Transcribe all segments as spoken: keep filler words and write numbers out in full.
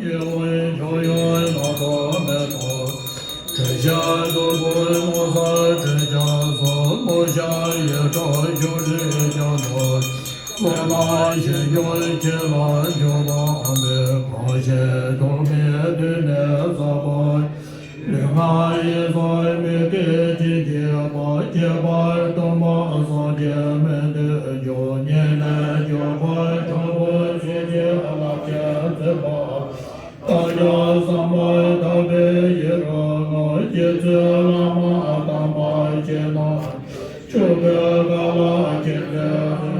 ཡེ་ཝེ་ཇོ་ཡོ་ན་ཏོ་མེ་ཏོ། དྲི་ཞག་དུ་བུ་མོ་ས་དྲི་ཞག་སོ་མོ་ཞག་ཡེ་ཏོ་ཞུ་རི་ཅང་ཏོ། ལོ་ལ་ཞེ་ཡོ་ཁྱེ་ལ་ཇོ་ལ་མེ་གོ་ཞེ་ཏོ་མེ་དུ་ནེ་ས་པོ། ལུས་ངག་ཡིད་གསུམ་མི་དགེ་ཅི་བགྱིས་པ། ཁྱད་པར་སྟོན་པ་སངས་རྒྱས་མི་འདུལ་མཆོག་ཉེ་གནས་སྐྱོབ་པ་དྲག་པོ་ཆེ་ཆེ་རླབས་ཆེན་བརྩེགས་པ། བདག་ཀྱང་བསམ་པ་ཐག་པས་ཡི་རང་ངོ་། རྗེ་བཙུན་བླ་མ་དམ་པ་ཆེ་རྣམས། ཆོས་གོས་དཀར་ལ་མཁྱེན་བརྩེ་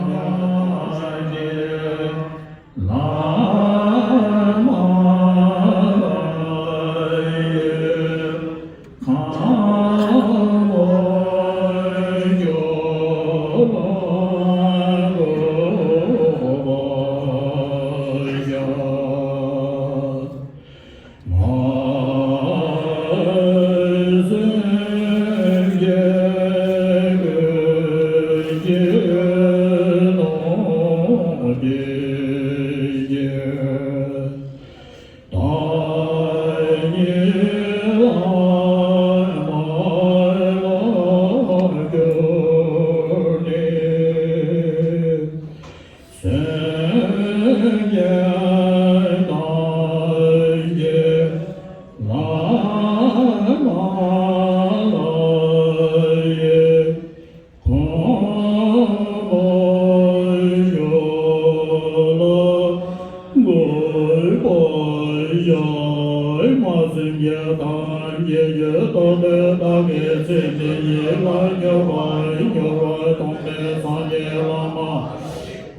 སེམས་ཀྱང་ཐོགས་ཤིང་།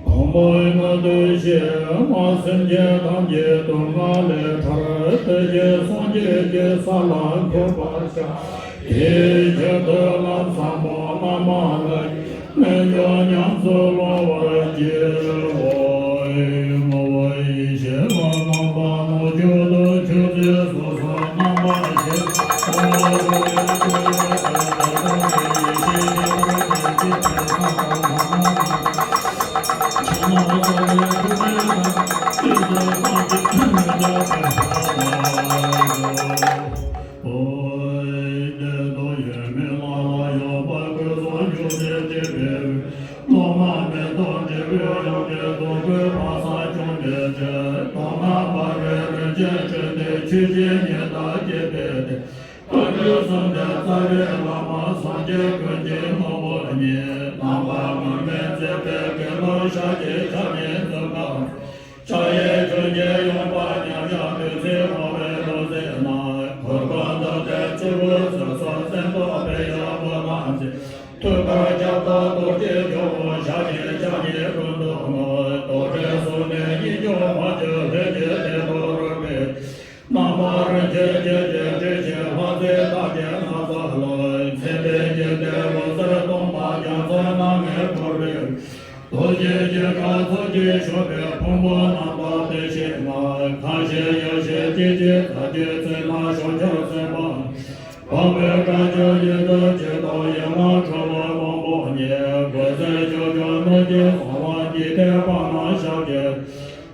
དང་པོའི་ང་འདུས་ཤེས་མ་སེམས་ཅན་ཐམས་ཅད་སྡུག་བསྔལ་ལས་ཐར། དེ་བཞིན་སངས་རྒྱས་ཀྱི་ས་ལ་འཁོད་པར་བྱ། དེའི་ཕྱིར་དུ་ལམ་ཟབ་མོ་བླ་མ་ལ། རྣལ་འབྱོར་ཉམས་སུ་བླང་བར་བགྱིའོ། བསྔོ་བ་ཡེ་ཤེས་ལ་རྣམ་པར་སྣང་མཆོག་ཏུ་མཆོད་ཅིང་སོ་སོར་རྣམ་པར་ཤེས། ཕྱག་ཡི་ཆོས་ཀྱི་ཡོན་པ་མཉམ་གཞག་བདུད་རྩི་འཁོར་བའི་ལུས་སེམས་ནང་། གོས་གོས་འདབ་བརྒྱད་སྤྱི་བོར་གཟིགས་སོ། སེམས་རྟོག་པའི་ཡ་གོ་ལ་འཛིན། ཐུགས་ཀར་ཁྱབ་བདག་རྡོ་རྗེ་ཁྱུང་པོ། ཞབས་ཀྱི་ཕྱག་གཉིས་ཀུན་ཏུ་བསྔོ། རྡོར་དྲིལ་གཟུགས་ནི་གཉིས་བརྗོད་མ་བཅོས། ལྷུན་གྱིས་གཏད་དོ་རུས་པའི། རྣམ་པར་འཁྱུད་བྱེད་ཀྱི་དྲི་ཞིམ་ལྷ་མཛེས་རྟགས་ཅན་ན་བཟའ་ལ། མཚན་དཔེའི་འཇིག་རྟེན་འོད་ཟེར་སྟོང་པ། རྒྱ་མཚོའི་རྣམ་ལྔས་བསྐོར་བའི། རྡོ་རྗེ་སྐྱེ་འགྲོ་ཚོགས་ཀྱིས་བྱུགས་པའི་ཕུང་པོ་རྣམ་དག་དེ་བཞིན་ནོ། ཁ་ཞེ་ཡ་ཞེ་སྐྱེ་མཆེད་རྩ་བརྒྱད་ཚེ་ན་ཞོ་ཆོག་སེམས་དཔའ། འཕགས་པའི་དགྲ་བཅོམ་ཡེ་གདོད་ཀྱི་ཏོག་ཡན་ལག་ཁྲོ་བོ་དབང་པོ་ཉིད། འོད་ཟེར་ཆོས་སྐྱོང་སྣོད་ཀྱི་གསང་བ། འཇིག་རྟེན་དཔལ་ནི་ཞབས་ཀྱི།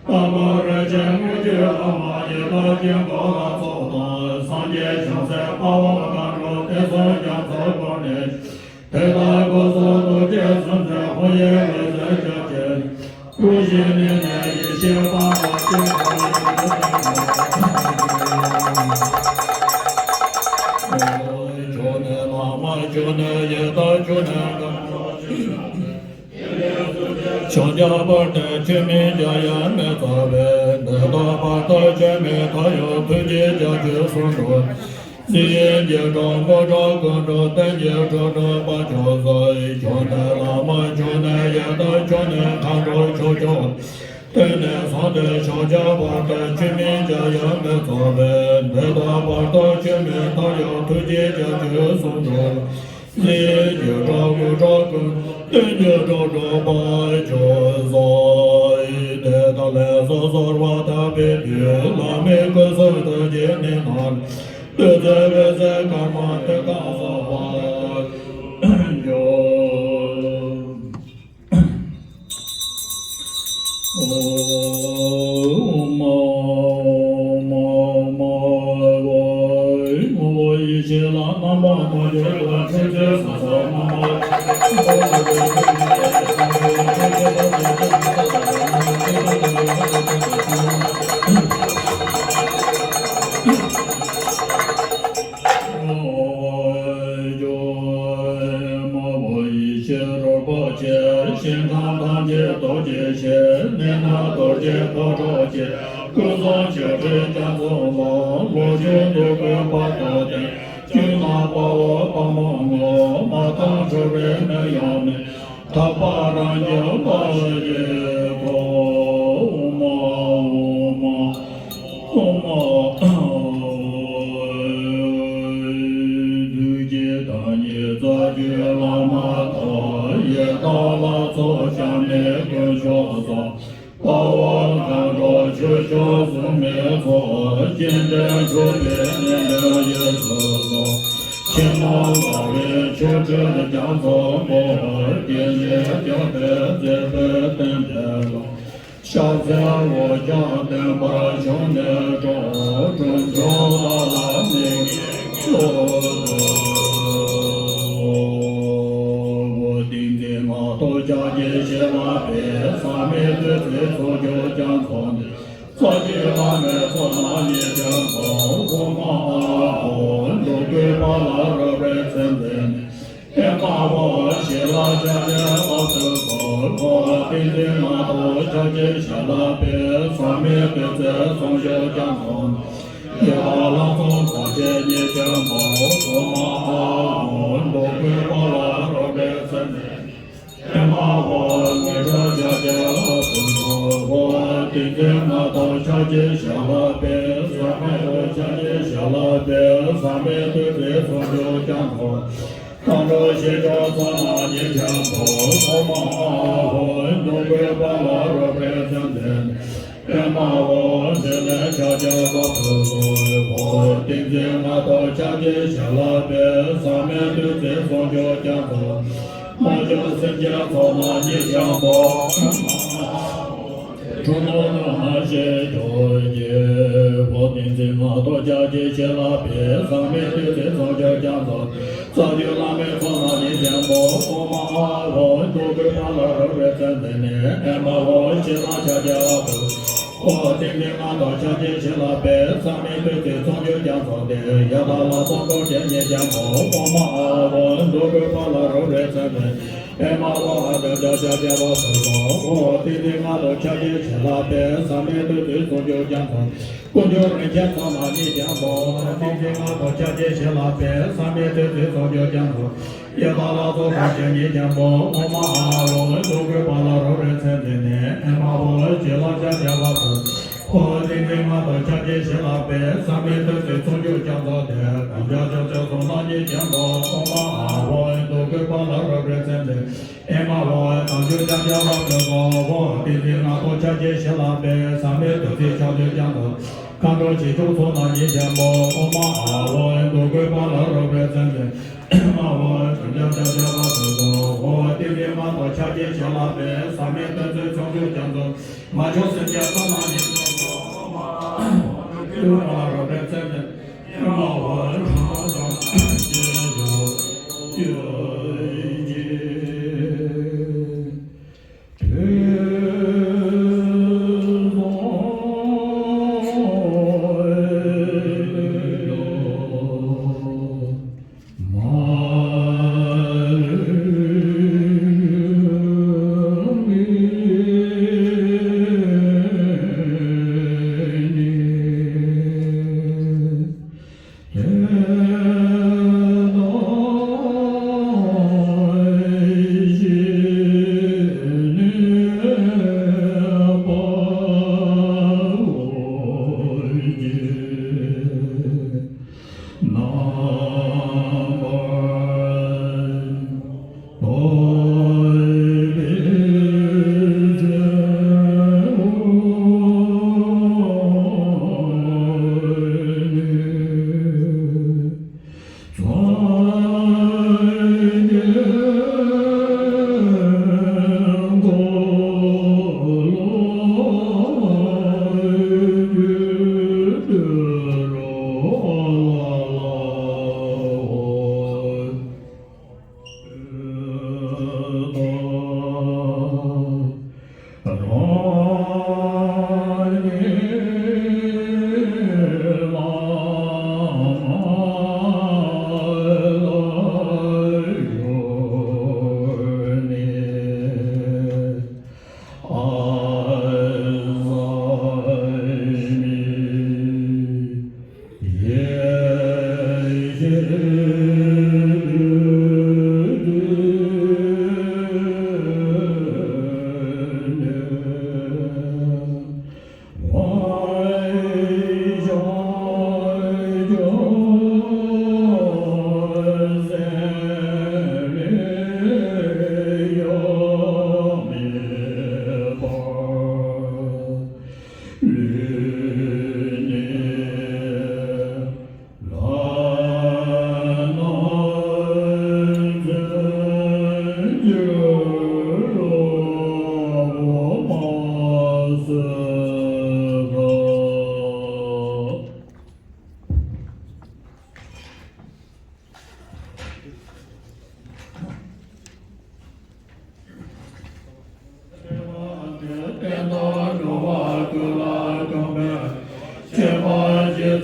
རྟ་མགོ་རིན་ཆེན་དངུལ་གྱི་ཨ་མ་ཡི། དྭགས་ཀྱི་མགོ་ལ་ཚོགས་དང་། སངས་རྒྱས་བྱང་སེམས་དཔའ་བོ་མཁའ་འགྲོ། དེ་ཚོ་རྒྱ་མཚོ་ཀུན་ནས། དེ་དག་སྐུ་གསུང་ཐུགས་ཀྱི་གསུང་ཚན། ཧཱུྃ་ཡིག་འོད་ཟེར་ཕྱོགས་བཅུར། སྐུ་བཞི་ནི་ནས་ཡེ་ཤེས་དཔལ་དང་བཅས་པ་ཡི་གོ་ཆེན་པོ། ཆོས་ནི་བླ་མ། ཆོས་ནི་ཡི་དྭགས། ཆོས་ནི་མཁའ་འགྲོ། ཕྱག་རྒྱ་བར་དུ་ཆོས་མིན་བརྒྱ་ཡང་མི་ཚོགས་པའི། འདི་དག་བར་དུ་ཆོས་མིན་ཐར་ཡང་ཐུགས་རྗེའི་རྒྱ་མཚོའི་གསུང་དུ། རྩིས་ཡི་རྒྱུད་སྒྲོག་མགོ་སྒྲོག་ཀུན་སྒྲོག་རྟེན་གྱི་སྒྲོག་སྒྲོག་པ་མཆོག་གསུམ། ཆོས་ནི་བླ་མ། ཆོས་ནི་ཡི་དྭགས། ཆོས་ནི་མཁའ་འགྲོ། ཆོས་སྐྱོང་། དེ་ནས་གསང་སྟེ་ཕྱག་རྒྱ་བར་དུ་ཆོས་མིན་བརྒྱ་ཡང་མི་ཚོགས་པའི། འདི་དག་བར་དུ་ཆོས་མིན་ཐར་ཡང་ཐུགས་རྗེའི་རྒྱ་མཚོའི་གསུང་དུ། རྩིས་ཡི་རྒྱུད་སྒྲོག་མགོ་སྒྲོག་ཀུན། རྟེན་གྱི་སྒྲོག་སྒྲོག་པ་མཆོག་གསུམ། དེ་དག་ལས་སོ་སོར་བ་དག་པའི་དུས། བླ་མའི་སྐུ་གསུང་ཐུགས་ཀྱི་གནས་རྣམས། བདུད་རྩི་འོད་ཟེར་དཀར་དམར་མཐིང་ག་སོགས་པ་འཇོམས། ཨོཾ། ཀུན་བཟང་ཆོས་སྲིད་རྒྱ་མཚོ་ལ། ལོ་རྒྱུས་འདུལ་དགོས་དཔའ་རྟགས་ལྡན། ཀུན་ལ་དཔའ་བོ་དཔའ་མོ་ངོ་། མ་དང་འགྲོ་བའི་མི་ཡང་མེད། ཐར་པ་རང་རྒྱལ་ལ་ཡི་གོ། ཨོ་མ་ཨོ་མ་ཨོ་མ། ཐུགས་རྗེའི་བདག་ཉིད་རྩ་བརྒྱུད་བླ་མ་དང་། ཡི་དམ་ལྷ་ཚོགས་སྐྱབས་གནས་དཀོན་མཆོག་གསུམ། དཔའ་བོ་མཁའ་འགྲོ་ཆོས་སྐྱོང་སྲུང་མའི་ཚོགས། སྤྱན་འདྲེན་མཆོད་པའི་རྣམ་འདྲེན་ཡིད་སུ་འཛིན། ཕྱི་ནང་འགལ་བའི་ཆོ་འཕྲུལ་རྒྱ་མཚོ་སྐོར། བསྐྱེད་རྫོགས་སྐྱོབ་པའི་མཛད་པའི་རྟེན་འབྲེལ་ལ། ཕྱག་འཚལ་འོ་བརྒྱལ་བསྟན་པ་བྱང་ནས་སྤྲོ། དཀོན་མཆོག་ལ་ལ་ནི་ངེས་འབྱུང་དུ། ཏིང་འཛིན་ལྔ་བདོ་ཕྱག་རྒྱའི་བྱིན་རླབས་འཕེལ། ཟག་མེད་བདུད་རྩིའི་ཚོགས་རྒྱུད་རྒྱ་མཚོ་འདི། རྩ་བརྒྱུད་བླ་མའི་ཚོགས་རྣམས་ཉིད་ཀྱང་བསྐོར། ཨོ་མ་ཨ་ཧོ། འགྲོ་ཀུན་དཔའ་ལ་རོལ་པའི་མཚན་འདི་ནི། ཨེ་མ་ཧོ། ཞལ་ལག་ཕྱག་རྒྱའི་བ་དུ་བསྐོར། ཨོ་ཏིང་འཛིན་ལྔ་བདོ་ཕྱག་རྒྱའི་བྱིན་རླབས་འཕེལ། ཟག་མེད་བདུད་རྩིའི་ཚོགས་རྒྱུད་རྒྱ་མཚོ་འདི། ཡི་དམ་ལྷ་ཚོགས་རྫོགས་བྱེད་ཉིད་ཀྱང་བསྐོར། ཨོ་མ་ཨ་ཧོ། འགྲོ་ཀུན་དཔའ་ལ་རོལ་པའི་མཚན་འདི། ཨེ་མ་ཧོ། དངོས་གྲུབ་ཕྱག་རྒྱའི་བ་དུ་བསྐོར། ཨོ་ཏིང་འཛིན་ལྔ་བདོ་ཕྱག་རྒྱའི་བྱིན་རླབས་འཕེལ། ཟག་མེད་ཨོ་ཕྱག་རྒྱའི་བྱིན་རླབས་འཕེལ། ཟག་མེད་བདུད་རྩིའི་ཚོགས་རྒྱུད་རྒྱ་མཚོ། མཁའ་འགྲོ་ཞིང་སྐྱོང་ཚོགས་རྣམས་ཉིད་ཀྱང་བསྐོར། ཨོ་མ་ཨ་ཧོ། འགྲོ་ཀུན་དཔའ་ལ་རོལ་པའི་མཚན་འདི། ཨེ་མ་ཧོ། ཞལ་ལག་ཕྱག་རྒྱའི་བ་དུ་བསྐོར། ཨོ་ཏིང་འཛིན་ལྔ་བདོ་ཕྱག་རྒྱའི་བྱིན་རླབས་འཕེལ། ཟག་མེད་བདུད་རྩིའི་ཚོགས་རྒྱུད་རྒྱ་མཚོ། མ་གྱུར་སེམས་ཅན་ཚོགས་རྣམས་ཉིད་ཀྱང་བསྐོར། ཁྲོ་ལོ་ནུབ་མོ་ཞེས་བརྗོད་ཅིང་། ཨོ་ཏིང་འཛིན་ལྔ་བདོ་ཕྱག་རྒྱའི་བྱིན་རླབས་འཕེལ། ཟག་མེད་བདུད་རྩིའི་ཚོགས་རྒྱུད་རྒྱ་མཚོ། རྩ་བརྒྱུད་བླ་མའི་ཚོགས་རྣམས་ཉིད་ཀྱང་བསྐོར། ཨོ་མ་ཨ་ཧོ། འགྲོ་ཀུན་དཔའ་ལ་རོལ་པའི་མཚན་འདི་ནི། ཨེ་མ་ཧོ། ཞལ་ལག་ཕྱག་རྒྱའི་བ་དུ། ཨོ་ཏིང་འཛིན་ལྔ་བདོ་ཕྱག་རྒྱའི་བྱིན་རླབས་འཕེལ། ཟག་མེད་བདུད་རྩིའི་ཚོགས་རྒྱུད་རྒྱ་མཚོ་འདི། ཡི་དམ་ལྷ་ཚོགས་རྫོགས་བྱེད་ཉིད་ཀྱང་བསྐོར། ཨོ་མ་ཨ་ཧོ། འགྲོ་ཀུན་དཔའ་ལ་རོལ་པའི་མཚན་འདི། ཨེ་མ་ཧོ། ཨ་ཏི་ཤ་ཕྱག་རྒྱའི་བ་དུ་བསྐོར། ཨོ་ཏིང་འཛིན་ལྔ་བདོ་ཕྱག་རྒྱའི་བྱིན་རླབས་འཕེལ། ཟག་མེད་བདུད་རྩིའི་ཚོགས་རྒྱུད་རྒྱ་མཚོ། དཀོན་མཆོག་རིན་ཆེན་ཚོགས་རྣམས་ཉིད་ཀྱང་བསྐོར། ཏིང་འཛིན་ལྔ་བདོ་ཕྱག་རྒྱའི་བྱིན་རླབས་འཕེལ། ཟག་མེད་བདུད་རྩིའི་ཚོགས་རྒྱུད་རྒྱ་མཚོ། ཡི་དམ་ལྷ་ཚོགས་རྫོགས་བྱེད་ཉིད་ཀྱང་བསྐོར། ཨོ་མ་ཨ་ཧོ། འགྲོ་ཀུན་དཔའ་ལ་རོལ་པའི་མཚན་འདི་ནི། ཨེ་མ་ཧོ། ཞལ་ལག་ཕྱག་རྒྱའི་བ་དུ། ཨོ་ཏིང་འཛིན་ལྔ་བདོ་ཕྱག་རྒྱའི་བྱིན་རླབས་འཕེལ། ཟག་མེད་བདུད་རྩིའི་ཚོགས་རྒྱུད་རྒྱ་མཚོ་འདི། དཀོན་མཆོག་རྗེ་བཙུན་ཚོགས་རྣམས་ཉིད་ཀྱང་བསྐོར། ཨོ་མ་ཨ་ཧོ། འགྲོ་ཀུན་དཔའ་ལ་རོལ་པའི་མཚན་འདི། ཨེ་མ་ཧོ། དལ་འབྱོར་ཕྱག་རྒྱའི་བ་དུ་བསྐོར། ཨོ་ཏིང་འཛིན་ལྔ་བདོ་ཕྱག་རྒྱའི་བྱིན་རླབས་འཕེལ། ཟག་མེད་བདུད་རྩིའི་ཕྱག་རྒྱུད་རྒྱ་མཚོ། མཁའ་འགྲོ་ཞིང་སྐྱོང་ཚོགས་རྣམས་ཉིད་ཀྱང་བསྐོར། ཨོ་མ་ཨ་ཧོ། འགྲོ་ཀུན་དཔའ་ལ་རོལ་པའི་མཚན་འདི། ཨེ་མ་ཧོ། དཀོན་མཆོག་ཕྱག་རྒྱའི་བ་དུ་བསྐོར། ཨོ་ཏིང་འཛིན་ལྔ་བདོ་ཕྱག་རྒྱའི་བྱིན་རླབས་འཕེལ། ཟག་མེད་བདུད་རྩིའི་ཚོགས་རྒྱུད་རྒྱ་མཚོ། མ་གྱུར་སེམས་ཅན་ཚོགས་རྣམས་ཉིད་ཀྱང་བསྐོར། ཨོ་མ་ཨ་ཧོ། འགྲོ་ཀུན་དཔའ་ལ་རོལ་པའི་མཚན་འདི།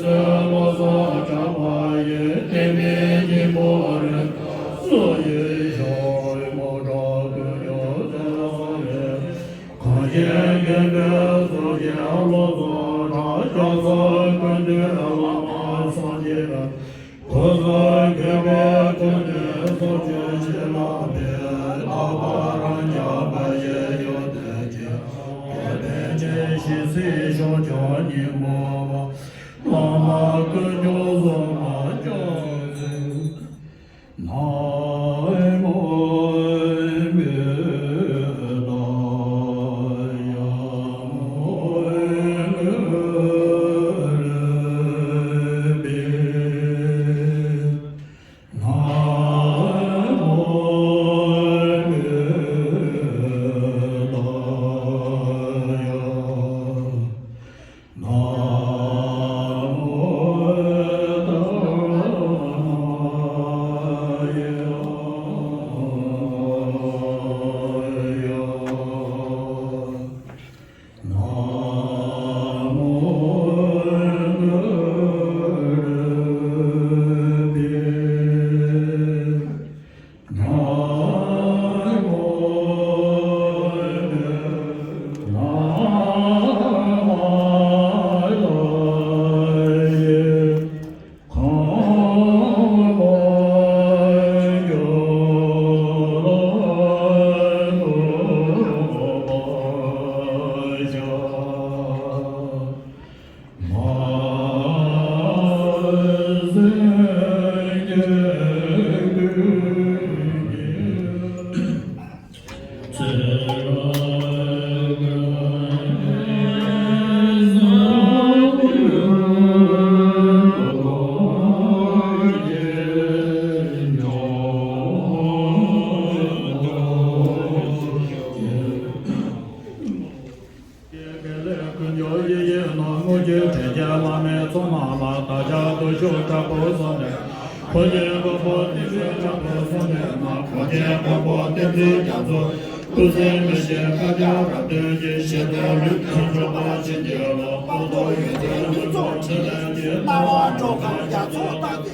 ཚེ་ལོ་གསར་གྲགས་པ་ཡི། བསྟན་པའི་སྙིང་པོ་རེད། སོ་ཡི་ཞོ་མོ་གྲོགས་ཀུན་ཡོད་ཚེ་ལོ་རེད། གང་ཞིག་དགེ་འདུན་སོགས་ཀྱི་བློ་གསོག་དང་། ཕྱག་འཚལ་ཀུན་འདུས་བླ་མ་སངས་རྒྱས་རྣམས། གོ་ས་གོས་པའི་གོ་གནས་སོགས་ཀྱི་བྱིན་རླབས་པས། རྟག་པར་ཁྱབ་པ་ཞིག་ཡོད་དེ། ཅི་དགེ་ཕན་ཆེ་ཞིང་སྲིད་ཕྱོགས་ཀྱང་སྙིང་པོ་མ། བླ་མ་དཀོན་མཆོག་གསུམ་ལ་ཕྱག་འཚལ། ན་མོ་བུདྡྷ་ཡ། མོ་གུ་རུ་པདྨེ། ན་མོ་བུདྡྷ་ཡ། ན་མོ་དྷརྨ་ཡ། ན་མོ་གུ་རུ་པདྨེ། ན་མོ་བུདྡྷ་ཡ། དགེ་ལེགས་ཀུན་འབྱུང་ཡེ་ཤེས་རྣམས། དངོས་བརྒྱུད་དྲིན་ཅན་བླ་མའི་ཚོགས་རྣམས་ལ། བདག་ཅག་བརྟུལ་ཞུགས་དྲག་པོས་གསོལ་འདེབས། འཁོར་གྱི་མགོན་པོ་བསྟན་འཛིན་དྲག་པོས་གསོལ་འདེབས་ན། གངས་ཅན་མགོན་པོ་བསྟན་འཛིན་རྒྱ་མཚོ། སྐུ་ཚེ་མི་ཤིགས་བསྐལ་བརྒྱར་རབ་བརྟན་ཅིང་། ཞི་བདེའི་ལུས་རྟེན་འབྱོར་པར་བྱིན་གྱིས་རློབས། སྐུ་གསུང་ཐུགས་ཀྱི་ཐུགས་རྗེ་ཆེ། སྣང་བ་འགྲོ་ཁམས་རྒྱ་མཚོ་ལྟ་བུའི།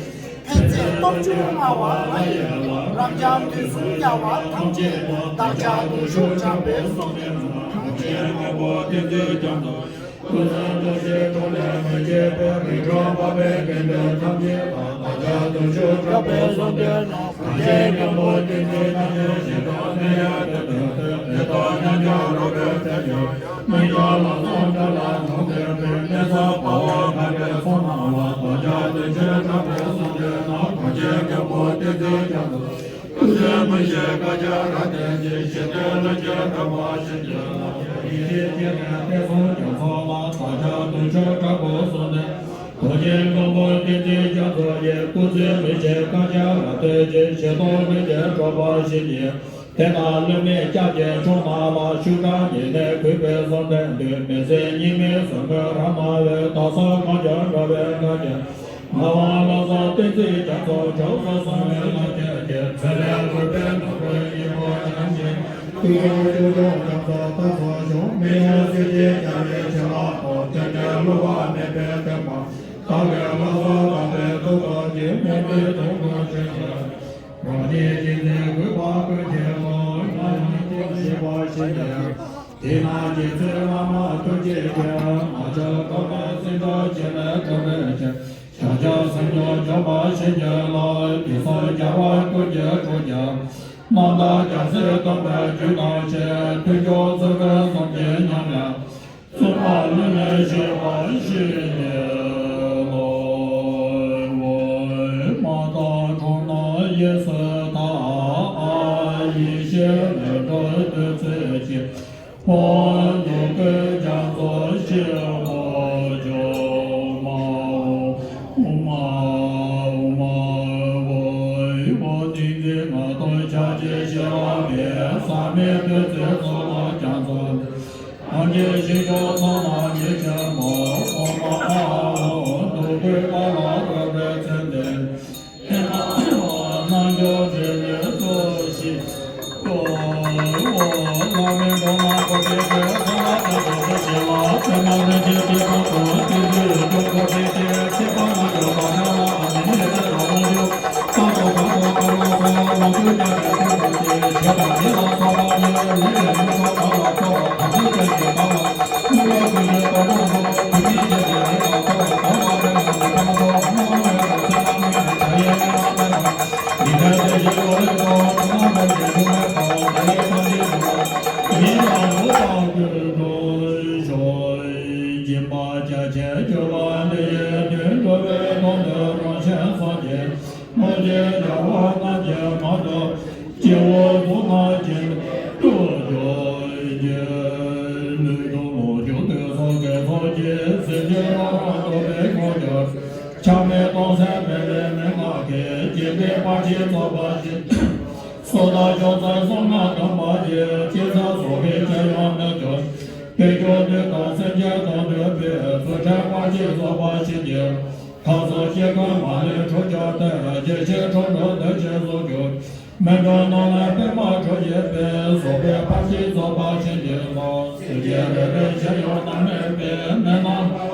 ཕན་མཛད་སྟོབས་བཅུ་མངའ་བ་ལྷ་ཡི་བླ། རབ་འབྱམས་དུས་གསུམ་རྒྱལ་བ་ཐམས་ཅད་པ། བདག་ཅག་བརྟུལ་ཞུགས་དྲག་པོས་གསོལ་འདེབས་ན། གངས་ཅན་མགོན་པོ་བསྟན་འཛིན་རྒྱ་མཚོ། སྐུ་གསུང་ཐུགས་ཀྱི་ཐུགས་ལས་མི་ཕྱེད་པའི། རིགས་དྲུག་འཕགས་པའི་དགེ་འདུན་ཐམས་ཅད་པ། བདག་ཅག་བརྟུལ་ཞུགས་དྲག་པོས་གསོལ་འདེབས་ན། གངས་ཅན་མགོན་པོ་བསྟན་འཛིན་རྒྱ་མཚོ། ཞི་དང་ནད་ཡམས་སྡུག་བསྔལ་ཐེབས། ནད་དང་ཉམ་ཆག་རོ་བྲལ་ཐལ་འགྱུར། གནོད་བྱེད་ལམ་ཟང་དགྲ་ལྷ་དང་བཅས་པའི། ནད་མཚོན་དཔའ་བོ་ཁ་འདྲེ་ཚོགས་རྣམས་ལ། བདག་ཅག་བརྟུལ་ཞུགས་དྲག་པོས་གསོལ་འདེབས་ན། གངས་ཅན་མགོན་པོ་བསྟན་འཛིན་རྒྱ་མཚོ། སྐུ་ཚེ་མི་ཤིགས་བསྐལ་བརྒྱར་རབ་བརྟན་ཅིང་། ཞི་བདེའི་ལུས་རྒྱུད་དྲོད་འབར་བྱིན་གྱིས་རློབས། ཡེ་ཤེས་ཀྱི་རིགས་བསྟན་སྲུང་རྒྱ་མཚོ་ལ། བདག་ཅག་བརྟུལ་ཞུགས་དྲག་པོས་གསོལ་འདེབས། གངས་ཅན་མགོན་པོ་བསྟན་འཛིན་རྒྱ་མཚོ་ཡི། སྐུ་ཚེ་མི་ཤིགས་བསྐལ་བརྒྱར་རབ་བརྟན་ཅིང་། ཞི་དང་ལུས་རྒྱུད་དྲོད་འབར་བྱིན་གྱིས། དེ་ལྟར་བསླུ་མེད་སྐྱབས་ཀྱི་མཆོག་རྣམས་ལ། ཤུགས་དྲག་ཉེ་གནས་གུས་པས་གསོལ་འདེབས་འདུད། མི་ཟད་གཉིས་མེད་ཟབ་མོའི་རང་སྣང་བས། བདག་སོགས་གང་ཁྱོད་དགའ་བའི་བཀའ་རྒྱ། ངག་དབང་བློ་བཟང་བསྟན་འཛིན་རྒྱ་མཚོ། མཆོག་གསུམ་གསུང་བའི་ལམ་ཁྱེར་གྱིས། ཚེ་ལས་འགུལ་བའི་ནོར་བུའི་སྙིང་པོ་ཉམས་ཤིང་། ཐུགས་དགོངས་ཆོས་སྐྱོང་རྒྱ་མཚོ་རྟ་ཚོ་ཞོན། མི་གཡོ་སྲིད་ཞིའི་རྒྱལ་བའི་བྱིན་རླབས་དང་། བརྟན་གནས་བསླུ་བ་མེད་པའི་བསྟན་པ། བདག་གི་ལྷ་ས་དམ་པའི་ཐུགས་རྡོ་རྗེ། སྨོན་འདུན་དུང་དུ་ཆེ་ཞིང་། རང་ཉིད་སྦྱིན་སྲེག་གུས་པ་ཀུན་གྱི་དངོས། ང་ཡང་སྐྱེ་ཤེས་པ་ཞིག་ཡིན། དེས་ན་རྗེ་བཙུན་བླ་མ་ཐུགས་རྗེ་ཅན། ང་ཕྱིར་ཐོབ་པའི་སྲིད་མཐའ་ཇི་ནས་ཐོབ་པའི་ཕྱིར། བྱང་ཆུབ་སེམས་མཆོག་འཇོམས་པར་བྱིན་གྱིས་རློབས། དུས་གསུམ་རྒྱལ་བ་ཀུན་གྱི་གྲོགས་ཀྱང་། རྣམ་དག་རྒྱལ་སྲས་སྟོན་པའི་རྒྱུ་དང་ཕྱིར། མཐུན་ཕྱོགས་ཚུལ་ཁྲིམས་གསུམ་གྱི་ཉམས་ལེན། བརྩོན་པ་ལྷུན་ལས་བཞེས་པར་བྱིན་གྱིས་རློབས། མ་དག་གྲོང་རྣམས་གཡས་སུ་དག། ཡེ་ཤེས་ལས་སྒྲོལ་བདུད་རྩི་ཆེ། འོ་འདུ་བྱེད་རྒྱ་མཚོ་ཆེན་པོ་མཆོག་མ། ཨོཾ་ཨཱཿཧཱུྃ་ཨཱཿཧཱུྃ་ཨཱཿཧཱུྃ། ཨོཾ་ཏིང་འཛིན་ངག་ཐོག་ཕྱག་རྒྱའི་ཞལ་ལག་པས། ཟག་མེད་བདུད་རྩིའི་ཚོགས་ལ་རྒྱ་མཚོ་འདུད། གང་གི་ཞིང་མཆོག་ཚང་ལ་ཉེར་གཅིག་པ། ཨོཾ་ཨཱཿཧཱུྃ་ཨཱཿཧཱུྃ། འདུ་འཕྲོ་དཔལ་ལ་རོལ་པའི་ཚུལ་འདི། ཨེ་མ་ཧོ། རྣལ་འབྱོར་འབྲས་བུའི་གཙོ་བོ་ཞིག། ཨོ་ཨོ། བླ་མའི་མགོ་ལ་གོ་བའི་དགེ་བ་ལ་དགའ་བའི་ཞལ་ལ་ཚད་མ་ལས་ ཆགས་མེད་སྟོང་གསལ་མེད་པའི་མན་ངག་གིས། རྒྱས་འབྲིང་ཕར་ཕྱིན་རྫོགས་པ་བཞི། སོ་ཐར་སྦྱོར་ཚར་གསུམ་སྔགས་བསྡོམས་པ་ཡིས། སྤྱི་ཚར་ཟུར་པའི་ཆ་ཡང་མི་འགྱུར། དཔལ་འབྱོར་དུས་དང་སེམས་ཅན་དོན་སྒྲུབ་པའི། རྫུ་འཕྲུལ་ཕར་ཕྱིན་རྫོགས་པ་བཞི་ཡིས། ཁམས་གསུམ་སྐྱེ་ཀུན་མ་ལུས་འཁྲུགས་གྱུར་ཏེ། རྒྱལ་ཆེན་འཁྲུག་འགྲོ་འདུལ་བྱེད་གཟུགས་གྱུར། སྨིན་གྲོལ་ནོར་ལྷའི་པདྨ་འཕྲོ་བཞད་པའི། ཟུར་པའི་ཕར་ཕྱིན་རྫོགས་པ་བཞི་ཡི་ལོ། སེམས་ཅན་རེ་རེའི་ཕྱིར་ཡང་ནམ་མེད་པའི། མི་སྣང་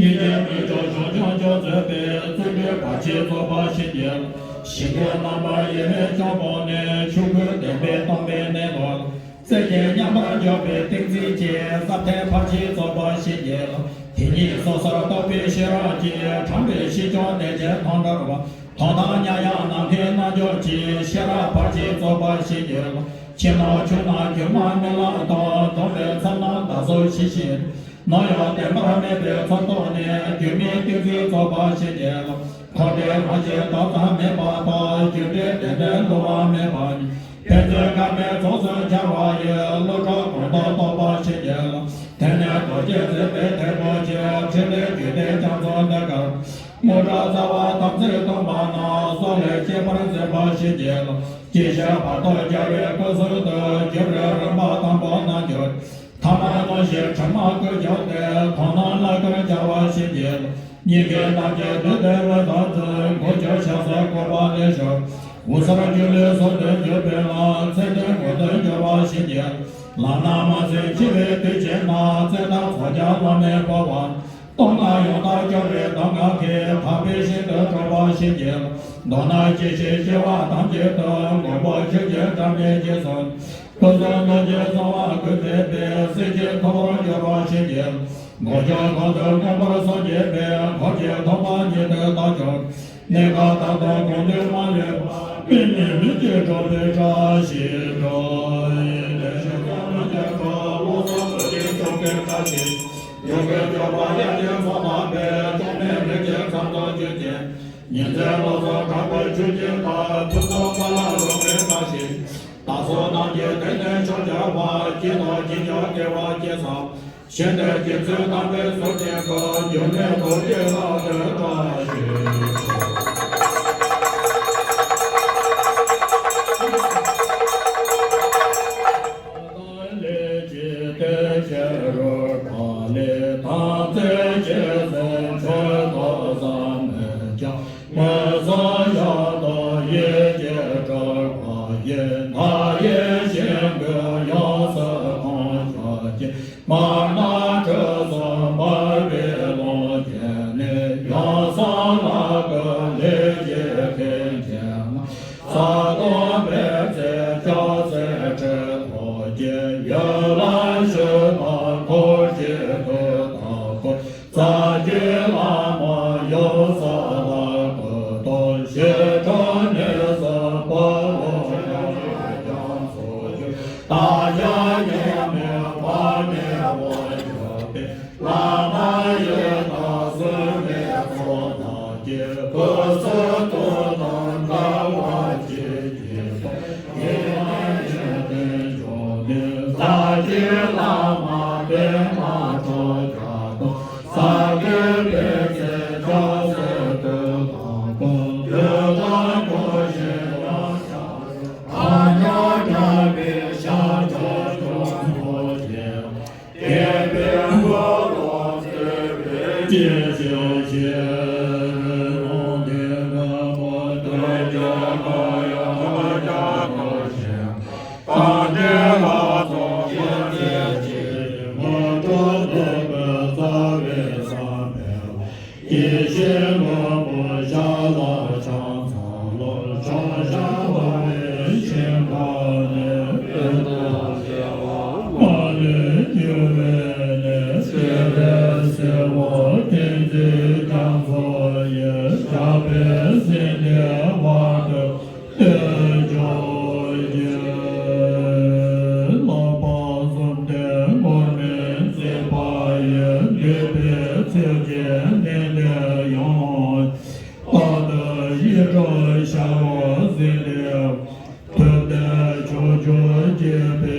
ཡིད་ཀྱི་མི་ལྕོགས་བྱང་ཆུབ་མཆོག་མཛད་པའི། བརྩོན་འགྲུས་ཕར་ཕྱིན་རྫོགས་པ་བཞི་ཡི་ལོ། ཞིང་གི་རྣམ་པར་དབྱེ་བས་ཕྱོགས་ཀུན་ནས། ཆོས་ཀུན་བདེན་པས་སྟོང་པའི་གནས་ལུགས། རྩལ་གྱིས་མཉམ་པར་འཇོག་པའི་ཏིང་འཛིན་གྱིས། ཟབ་གཏེར་ཕར་ཕྱིན་རྫོགས་པ་བཞི་ཡི་ལོ། དེ་ཉིད་སོ་སོར་རྟོག་པའི་ཤེས་རབ་ཀྱིས། དྲངས་པའི་ཕྱིས་འབྱུང་གནོད་བྱེད་དང་བྲལ་བ། མཐོང་དང་མྱ་ངན་ནམ་མཁའི་རྣལ་འབྱོར་གྱིས། ཤེས་རབ་ཕར་ཕྱིན་རྫོགས་པ་བཞི་ཡི་ལོ། ཕྱི་ནང་ཆོས་རྣམས་སྒྱུ་མ་རྨི་ལམ་དང་། སྟོང་པའི་མཚན་རྣམས་བདག་སོགས་ཞི་ཞིང་། ནམ་ཡང་བདེན་པར་མེད་པའི་ཚོགས་རྟོགས་ནས། སྒྱུ་མའི་ཏིང་འཛིན་རྫོགས་པ་བཞི་ཡི་ལོ། འཁོར་འདས་རང་བཞིན་དག་ཙམ་མེད་པ་དང་། རྒྱུ་འབྲས་བདེན་བདེན་བསླུ་བ་མེད་པ་ཉིད། ཕན་ཚུན་དཀར་མེ་རྫོགས་སུ་འཆར་བ་ཡི། བློ་གྲོས་གང་དག་རྟོགས་པ་བཞི་ཡི་ལོ། དེ་ནས་རྡོ་རྗེ་འཛིན་པའི་ཐེག་པ་ཆེ། ཕྲིན་ལས་རྒྱུད་སྡེ་རྒྱ་མཚོ་ལྟར་དཀར། དངོས་གྲུབ་རྩ་བ་དམ་ཚིག་སྟོང་པ་རྣམས། སྲོག་ལས་གཅེས་པར་མཛད་པ་བཞི་ཡི་ལོ། སྐྱེ་ཤི་བར་དོ་རྒྱལ་བའི་སྐུ་གསུང་ཐུགས། རྒྱུ་རུ་རིམ་པ་དང་པོ་རྣལ་འབྱོར། ཐ་མལ་རྣམ་ཤེས་དྲི་མ་ཀུན་བྱང་སྟེ། གང་སྣང་ལྷ་སྐུར་འཆར་བ་བཞི་ཡི་ལོ། སྙིང་གའི་རྣམ་ཤེས་བདུད་དོན་མི་ལྡོག་ཚུལ། མགོ་མཇུག་ཕྱག་སོར་བཀོད་པ་ལེགས་ཤོམ། འོད་ཟེར་སྒྱུ་ལུས་གཟུགས་དོན་གྱུར་པའི་ལམ། མཚན་དོན་ངོས་དོན་འགྱུར་བ་བཞི་ཡི་ལོ། ལམ་སྣ་མ་ཟིན་འཆི་བའི་དུས་ཆེན་ན། རྩོད་ཟླ་ཚོགས་ཀྱང་བླ་མེད་འབར་བ། སྟོང་ལ་ཡང་དག་སྐྱོ་བའི་གདམས་ངག་གིས། དག་པའི་ཞིང་དུ་འགྲོ་བ་བཞི་ཡི་ལོ། མདོར་ན་སྐྱེ་ཤི་སྐྱེ་བ་ཐམས་ཅད་དུ། མགོན་པོ་ཆོས་ཀྱི་སྒྲ་སྙན་གྱིས་གསོལ། ཕུན་སུམ་ཚོགས་ཀྱི་གསོལ་བ་འབུལ་མཛད་པའི། སྲིད་ཞིའི་ཐུ་བོར་གྱུར་པ་བཞི་ཡི་ལོ། མགོན་སྐྱོབ་གང་དུ་མངོན་པར་སངས་རྒྱས་པའི། འཁོར་གྱི་ཐོག་མ་ཉིད་དུ་བདག་སྐྱོབ། གནས་སྐབས་དང་པོ་གང་དུ་མ་ལུས་པ། མི་མིན་ལུས་ཀྱི་གྲོགས་པོའི་བཀྲ་ཤིས་ཤོག། ཡེ་ནས་ཞིང་ཁམས་ལ་རྒྱ་གར་བློ་བཟང་བོད་ཀྱི་སྐྱོང་མཁན་བཀྲ་ཤིས། ཡོངས་ཀྱི་སྐྱོབ་པ་དབྱར་སྟོན་མཚོ་ལྟ་བུའི། སྟོང་གནས་རིགས་ཀྱི་ཁམས་དང་བཅུད་ཀྱི། ཉི་ཟེར་བློ་བཟང་དྲག་པོའི་ཆུ་སྐྱེས་ལྟར། ཕུན་ཚོགས་མཁའ་ལ་རོལ་པའི་བཀྲ་ཤིས། བདག་སོགས་རྣམས་ཀྱི་དོན་དུ་ཕྱོགས་བཅུ་པ། སྐྱིད་དང་ཞི་འཇགས་དགེ་བ་སྐྱེས་སམ། གཞན་དོན་རྗེ་བཙུན་དམ་པའི་ཟུར་གྱི་སྐུ། འགྱུར་མེད་རྡོ་རྗེ་ལག་ཏུ་བཀྲ་ཤིས་ཤོག། ལས་ཀྱི་དོན་ཕྱི་རོལ་པ་ལས། དམ་ཚིག་རྗེས་སུ་འཇུག་ཐོབ་བསམ་མི་ཁྱབ། མངོན་སུམ་ཡང་དག་ཡིད་ཀྱིས་གྲུབ་པ་ཡི། མཐའ་ཡས་ཞིང་ཀུན་ཡོངས་སུ་གང་ཞིང་སྐྱེ། མར་སྣང་ཁྲོད་གསུམ་འབར་བའི་ཀློང་དཀྱིལ་ནས། ཡང་གསང་ལྷ་སྐུ་ལས་སྐྱེས་མཁན་ཆེན་ལྔ། ས་དང་པད་ཚལ་ལྕགས་སྲེག་ཁྲི་ཐོག་གི། ཡུལ་ལ་བཞུགས་པ་འཁོར་གྱི་དུས་དང་པོ། རྩ་བརྒྱུད་བླ་མ་ཡུམ་གསུམ་ལ་གུས་བཏུད། ཞི་ཁྲོ་གནས་སུ་དཔའ་བོ་ཡང་ཡང་ཚོགས་བཞུགས། བདག་ཀྱང་ཡེངས་མེད་དཔག་མེད་དབང་བསྒྱུར་ཏེ། བླ་མ་ཡི་དམ་སྲུང་མའི་ཚོགས་རྣམས་ཀྱིས། སྐུ་གསུང་ཐུགས་དང་འདྲ་བར་བགྱིས་ཀྱི་ཐོག་ཡེ་ནས་ཡོན་ཏན་འབྱུང་གནས། ས་སྐྱའི་བླ་མ་པདྨ་ཁྲོ་རྒྱལ་དང་། ས་དགུའི་པད་ཚལ་ལྕགས་སྲེག་ཁྲི་དང་པོ། རྒྱུད་དང་གོ་ཤེས་ཡང་དག་ཐོབ། ཐ་སྙད་བྲལ་བའི་ཤཱཀྱ་སྐྱོང་ཚོགས་ཀྱིས། དད་པས་འགོག་ལོག་བརྩེ་བས་སྐྱེ་ཤི་ཞིང་། ལུང་བསྟན་ནག་པོ་དོན་བཅུ་ལ་ཡང་ཕྱག་འཚལ་ཞིང་། དམ་ཅན་ལ་སོགས་སྐྱོབ་མཛད་ཅིང་། དངོས་གྲུབ་ཐོབ་པའི་རྩ་བའི་བསམ་པས། ཡེ་ཤེས་ལྷུན་པོ་ཞལ་ལ་ཕྱག་འཚལ་ལོ། ཕྱོགས་བཞི་འབར་བའི་ཞིང་ཁམས་ནས། བོད་དུ་བདེ་བ་མ་ལུས་རྒྱུ་བའི་གནས། སྤྱན་རས་གཟིགས་དབང་ཏིང་འཛིན་རྒྱ་མཚོ་ཡི། ཞབས་པད་སྲིད་མཐའི་དབང་དུ་བསྟོད་ཕྱོགས་བཅུའི། ལྷག་པ་གསུམ་ལྡན་འཁོར་མེད་འཛིན་པ་ཡི། འདུས་པའི་ཚིག་གིས་ནི་ལན་ཡང་། རྟག་ཏུ་ཡིད་འཕྲོག་ཤ་བ་ཟིན་ལས། ཐུབ་བསྟན་ཕྱོགས་བཅུར་རྒྱས་པའི་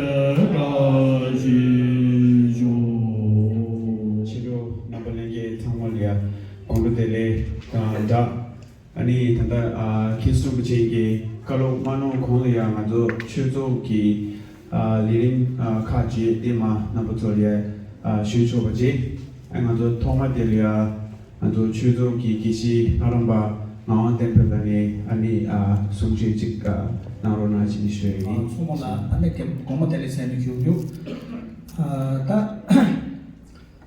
བཀྲ་ཤིས་ཤོག། ཕྱི་དྲོ་རྣམ་པ་ལྷན་རྒྱས་ཚང་མ་ལ། དགོང་དྲོ་བདེ་ལེགས་དང་སྦྲགས། ཨ་ནི་ད་ལྟ་ཨ་མཁན་ཟུར་རིན་པོ་ཆེ་གིས་བཀའ་སློབ་མ་གནང་གོང་ལ་ཡང་ང་ཚོ་ཆོས་ཚོགས་ཀྱི་ཨ་ལས་རིམ་ཨ་ཁག་ཅིག་འདི་མ་རྣམ་པ་ཚོ་ལ་ཡ་ཨ་ཞུ་ཆོག་པ་བྱས། ཨ་ང་ཚོ་ཐོག་མ་དེ་ལ་ཡ་ང་ཚོ་ཆོས་ཚོགས་ཀྱི་དགེ་བཤེས་ལྷ་རམས་པ་ངག་དབང་བསྟན་འཕེལ་ལགས་ནས་ཨ་ནི་ཨ་གསུང་ཆོས་ཅིག་ཨ་གནང་རོགས་གནང་ཞེས་ཞུ་ཡ་ཡིན། ཚང་མ་ལ་ཨ་ནི་དགོང་མོ་བདེ་ལེགས་ཟེར་ནས་ཞུ་རྒྱུ། ཨ་ད།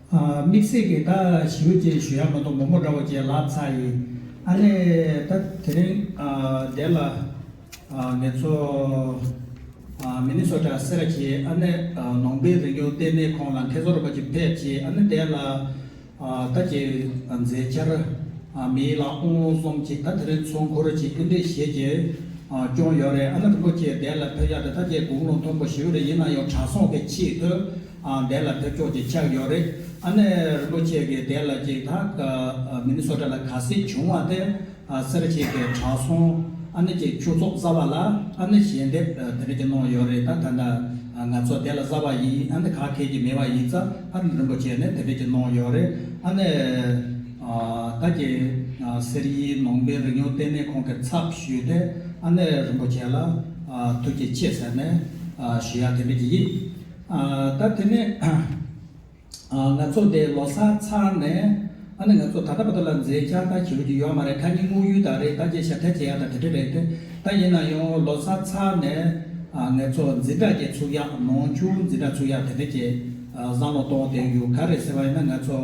ཨ་དམིགས་བསལ་གྱི་ད་ཞེ་པོ་ཅིག་ཞུ་ཡ་མི་འདུག་མོག་མོག་འདྲ་བོ་ཅིག་ལབ་ཚར་ཡིན། ཨ་ནི་ད་དེ་རིང་ཨ་འདི་ལ་ཨ་ངེད་ཚོ་ཨ་མི་ནི་སོ་ཊ་སེ་ར་བྱེས་ཨ་ནི་ཨ་ནང་པའི་རིག་གཞུང་ལྟེ་གནས་ཁང་ལ་མཁན་ཟུར་རིན་པོ་ཆེ་ཕེབས་བྱས། ཨ་ནི་འདི་ལ་ཨ་ད་ཀྱི་མཛད་འཆར་ཨ་མི་ལ་ཨོང་གསུམ་ཅིག་ད་དེ་རིང་ཚོགས་འཁོར་ཅིག་ཨེ་འདྲས་བྱས་ཀྱི་ཨ་སྐྱོང་ཡོད་རེད། ཨ་ནི་རིན་པོ་ཆེ་འདི་ལ་ཕེབས་ཡ་དེ་ད་ཀྱི་དགུང་ལོ་མཐོན་པོ་ཞིག་རེད། ཡིན་ན་ཡང་གྲྭ་ཚང་གི་ཆེད་དུ། ཨ་འདི་ལ་ཕེབས་ཕྱོགས་ཀྱི་ཆགས་ཡོད་རེད། ཨ་ནི་རིན་པོ་ཆེ་གིས་དེ་ལ་ཅིག་ད་ཀ་མི་ནི་སོ་ཊ་ལ་ག་ཚོད་བྱུང་བ་དེ་ཨ་སེ་ར་བྱེས་ཀྱི་གྲྭ་ཚང་ཨ་ནི་ཅིག་ཆོས་ཚོགས་གསར་པ་ལ་ཨ་ནི་ཞལ་འདེབས་ཨ་དེ་འདྲ་ཅིག་གནང་ཡོད་རེད། ད་ད་ལྟ་ཨ་ང་ཚོ་དེ་ལ་གསར་པ་ཡིན། ཨ་ནི་ག་གས་ཀྱི་མེད་པ་ཡིན་ཙང་ཨ་ནི་རིན་པོ་ཆེ་ནས་དེ་འདྲ་ཅིག་གནང་ཡོད་རེད། ཨ་ནི་ཨ་ད་ཀྱི་ཨ་སེར་ཡིག་ནང་པའི་རིག་གཞུང་ལྟེ་གནས་ཁང་གི་ཚབ་ཞུས་ཏེ་ཨ་ནི་རིན་པོ་ཆེ་ལ་ཨ་ཐུགས་རྗེ་ཆེ་ཟེར་ནས་ཨ་ཞུ་ཡ་དེ་འདྲ་ཅིག་ཡིན། ཨ་ད་དེ་ནས་ཨ་ང་ཚོ་དེ་ལོ་གསར་ཚར་ནས་ཨ་ནི་ང་ཚོ་ད་ལྟ་བར་དུ་ལ་མཛད་འཆར་ད་ཞེ་པོ་ཅིག་ཡོད་མ་རེད། ཁ་ཉིན་དངོས་ཡོད་ད་རེད། ད་ཅི་ཞབས་ཕྲ་བྱེད་ཡ་ད་དེ་འདྲ་རེད་དེ། ད་ཡིན་ན་ཡང་ལོ་གསར་ཚར་ནས་ཨ་ང་ཚོ་འཛིན་གྲྭ་ཅིག་ཚུགས་ཡ། ནང་ཆོས་འཛིན་གྲྭ་ཚུགས་ཡ་དེ་འདྲ་ཅིག་ཨ་བསམ་བློ་གཏོང་དེ་ཡོད། ག་རེ་ཟེར་བ་ཡིན་ན་ང་ཚོ་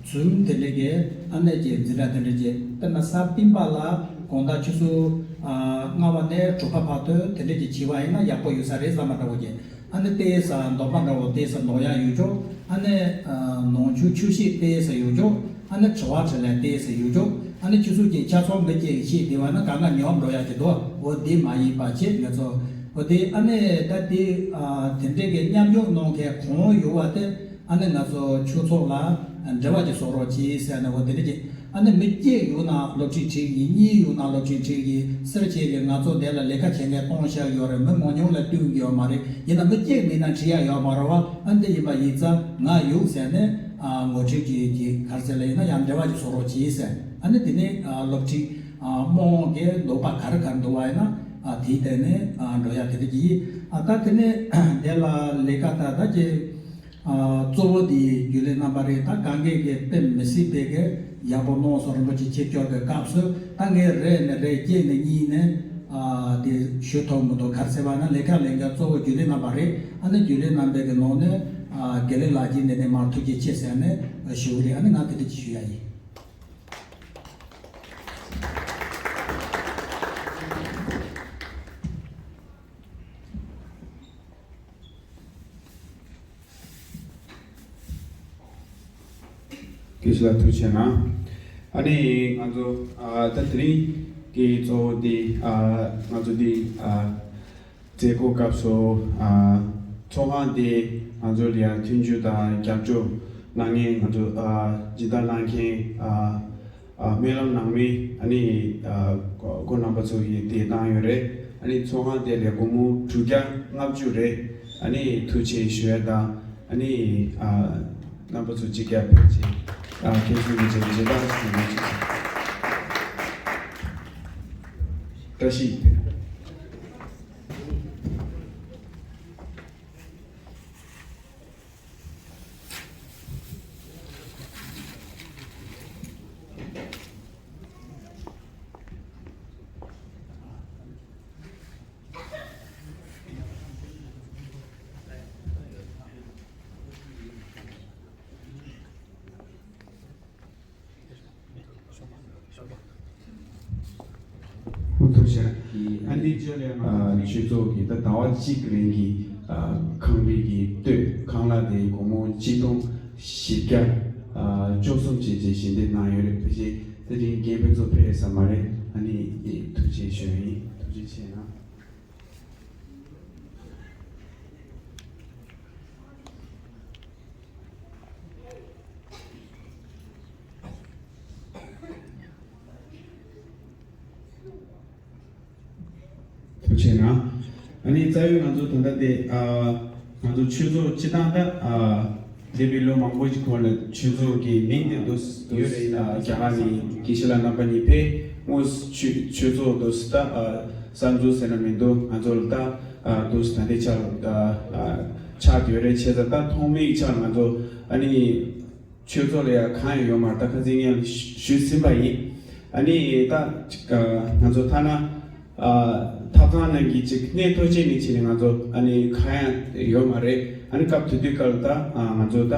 ཚུལ་དེ་འདྲ་གི་ཨ་ནི་ཅིག་འཛིན་གྲྭ་དེ་འདྲ་ཅིག་དཔེར་ན་གཟའ་སྤེན་པ་ལ་དགོང་དག་ཆུ་ཚོད་ཨ་ལྔ་པ་ནས་དྲུག་པ་བར་དུ་དེ་འདྲ་ཅིག་བྱས་པ་ཡིན་ན་ཡག་པོ་ཡོད་ས་རེད་བསམ་པ་འདྲ་བོ་ཅིག་ཨ་ནི་ལྟས་ས་འདོན་པ་འདྲ་བོ་ལྟས་ས་འདོན་ཡ་ཡོད་ཅོག་ཨ་ནི་ཨ་ནང་ཆོས་ཆོས་བཤད་ལྟས་ས་ཡོད་ཅོག་ཨ་ནི་དྲི་བ་དྲིས་ལན་ལྟས་ས་ཡོད་ཅོག་ཨ་ནི་ཆུ་ཚོད་ཀྱི་ཆ་ཚང་མི་སྐྱེ་བཤད་བདེ་བ་ན་གང་ག་ཉོབ་འགྲོ་ཡ་ཅིག་འདུག་འོ་དེ་མ་ཡིན་པ་བྱེད་ང་ཚོ། འོ་དེ་ཨ་ནི་ད་དེ་ཨ་དེ་འདྲའི་གི་མཉམ་ཞུགས་གནང་མཁན་གང་ཡོད་པ་དེ་ཨ་ནི་ང་ཚོ་ཆོས་ཚོགས་ལ་འབྲེལ་བ་ཅིག་བཟོ་རོགས་གྱིས་ཟེར་ནས། འོ་དེ་འདྲ་ཅིག་ཨ་ནི་མི་གཅིག་ཡོད་ན་སློབ་ཁྲིད་ཁྲིད་ཡིན། གཉིས་ཡོད་ན་སློབ་ཁྲིད་ཁྲིད་ཡིན། སེར་བྱེས་ཀྱི་ང་ཚོ་འདི་ལ་ལས་ཀ་བྱེད་མཁན་སྟོང་བཞག་ཡོད་རེད། མི་མང་ཉུང་ལ་བསྟུན་གྱི་ཡོད་མ་རེད། ཡིན་ན་མི་གཅིག་མིན་ན་ཁྲིད་ཡ་ཡོད་མ་རེད་བ། ཨ་འདི་ཡིན་པ་ཡིན་ཙང་ང་ཡོད་ཟེར་ནས་ཨ་ངོ་སྤྲོད་ཀྱི་ཀྱི་ག་རེ་ཟེར་ལ་ཡིན་ན་ཡང་འབྲེལ་བ་ཅིག་བཟོ་རོགས་གྱིས་ཟེར། ཨ་ནི་དེ་ནས་ཨ་སློབ་ཁྲིད་ཨ་རྨོངས་ཀྱི་འདོད་པ་ག་རེ་ག་རེ་འདུག་བ་ཡིན་ན་ཨ་དེའི་སྟེང་ནས་ཨ་འགྲོ་ཡ་དེ་འདྲ་ཅིག་ཡིན། ཨ་ད་དེ་ནས་འདི་ལ་ལས་ཀ་ད་ད་ཀྱི་ཨ་གཙོ་བོ་དེ་རྒྱུན་ལས་རྣམ་པ་རེད། ད་གང་གས་ཀྱི་དཔེ་མི་སྲིད་པའི་གི་ཡག་པོ་གནང་སོང་། རིན་པོ་ཆེ་ཆིབས་བསྒྱུར་གྱི་སྐབས་སུ་ད་ངས་རེ་ནས་རེ་གཅིག་ནས་གཉིས་ནས་ཨ་དེ་ཞུ་ཐུབ་མི་འདུག་ག་རེ་ཟེར་བ་ན་ལས་ཀ་ལས་འགན་གཙོ་བོ་རྒྱུན་ལས་རྣམ་པ་རེད། ཨ་ནི་རྒྱུན་ལས་རྣམ་པའི་གི་ནང་ནས་ཨ་དགེ་ལེགས་ལགས་ཀྱིས་འདི་ནས་མར་ཐུགས་རྗེ་ཆེ་ཟེར་ནས་ཞུ་གི་རེད། ཨ་ནི་ང་དེ་འདྲ་ཅིག་ཞུ་ཡ་ཡིན། དགེ་བཤེས་ལགས་ཐུགས་རྗེ་གནང་། ཨ་ནི་ང་ཚོ་ཨ་ད་དེ་རིང་གི་གཙོ་བོ་དེ་ཨ་ང་ཚོ་དེ་ཨ་མཛད་སྒོ་སྐབས་སུ་ཨ་ཚོགས་ཁང་དེ་ང་ཚོ་ལ་ཡང་མཐུན་འགྱུར་དང་རྒྱབ་སྐྱོར་གནང་མཁན་ང་ཚོ་ཨ་སྦྱིན་བདག་གནང་མཁན་ཨ་ཨ་སྨོན་ལམ་ནང་མི་ཨ་ནི་ཨ་ཁོང་རྣམ་པ་ཚོ་ཡིས་དེ་བཏང་ཡོད་རེད། ཨ་ནི་ཚོགས་ཁང་དེ་ལ་སྒོར་མོ་དྲུག་བརྒྱ་ལྔ་བཅུ་རེད། ཨ་ནི་ཐུགས་རྗེ་ཆེ་ཞུ་ཡ་དང་། ཨ་ནི་ཨ་རྣམ་པ་ཚོ་གཅིག་རྒྱབ་ཕེབས་ཆེད་ཨ་མཁན་ཟུར་གྱི་མཇལ་མཇལ་དར་ཞུ་རྒྱུ་ཞིག་བཀྲ་ཤིས་བདེ་ལེགས། ཐུགས་རྗེ་ཆེ། ཨ་ནི་ཆོས་ཚོགས་ཀྱི་ད་ཟླ་བ་གཅིག་རིང་གི་ཨ་ཁང་པའི་གི་སྟོད་ཁང་གླ་དེ་སྒོར་མོ་ཆིག་སྟོང་བཞི་བརྒྱ་ཨ་བཅུ་གསུམ་བྱས་རྗེས་ཞལ་འདེབས་གནང་ཡོད་རེད། ཕལ་ཆེར་ད་ཅིག་རྒན་པོ་ཚོ་ཕེབས་ས་མ་རེད། ཨ་ནི་ཐུགས་རྗེ་ཆེ་ཞུ་ཡ་ཡིན། ཐུགས་རྗེ་ཆེ་གནང་། ཐུགས་རྗེ་གནང་། ཨ་ནི་རྩ་བའི་ང་ཚོ་ད་ལྟ་དེ་ཨ་ང་ཚོ་ཆོས་ཚོགས་སྤྱི་བཏང་ད་ཨ་ འདས་པའི་ལོ་མང་པོ་ཞིག་གོང་ལ་ཆོས་ཚོགས་ཀྱི་མིང་དེ་འདུག་ཡོད་རེད། ཡིན་ན་རྒྱ་གར་ནས་དགེ་བཤེས་ལགས་རྣམ་པ་གཉིས་ཕེབས་སྔོན་ཆོས་ཆོས་ཚོགས་འདུག་ད་གསར་འཛུགས་ཟེར་ན་མི་འདུག་ང་ཚོ་ལ་ད་འདུག་ད་ལྟའི་ཆར་ཆགས་ཡོད་རེད། བྱས་ཙང་ད་ཐོག་མའི་ཆར་ང་ཚོ་ཨ་ནི་ཆོས་ཚོགས་ལ་ཡང་གང་ཡང་ཡོད་མ་རེད། ད་ཁ་སང་ངས་ཞུས་ཟིན་པ་ཡིན། ཨ་ནི་ད་ང་ཚོ་ཐ་ན། ཐབ་ཚང་ནང་གི་ཅིག་གནས་ཐོ་ཅན་ནི་ཆེ་ནི་ང་ཚོ་ཨ་ནི་གང་ཡང་ཡོད་མ་རེད། ཨ་ནི་སྐབས་དེ་དུས་སྐབས་ལ་ད་ང་ཚོ་ད་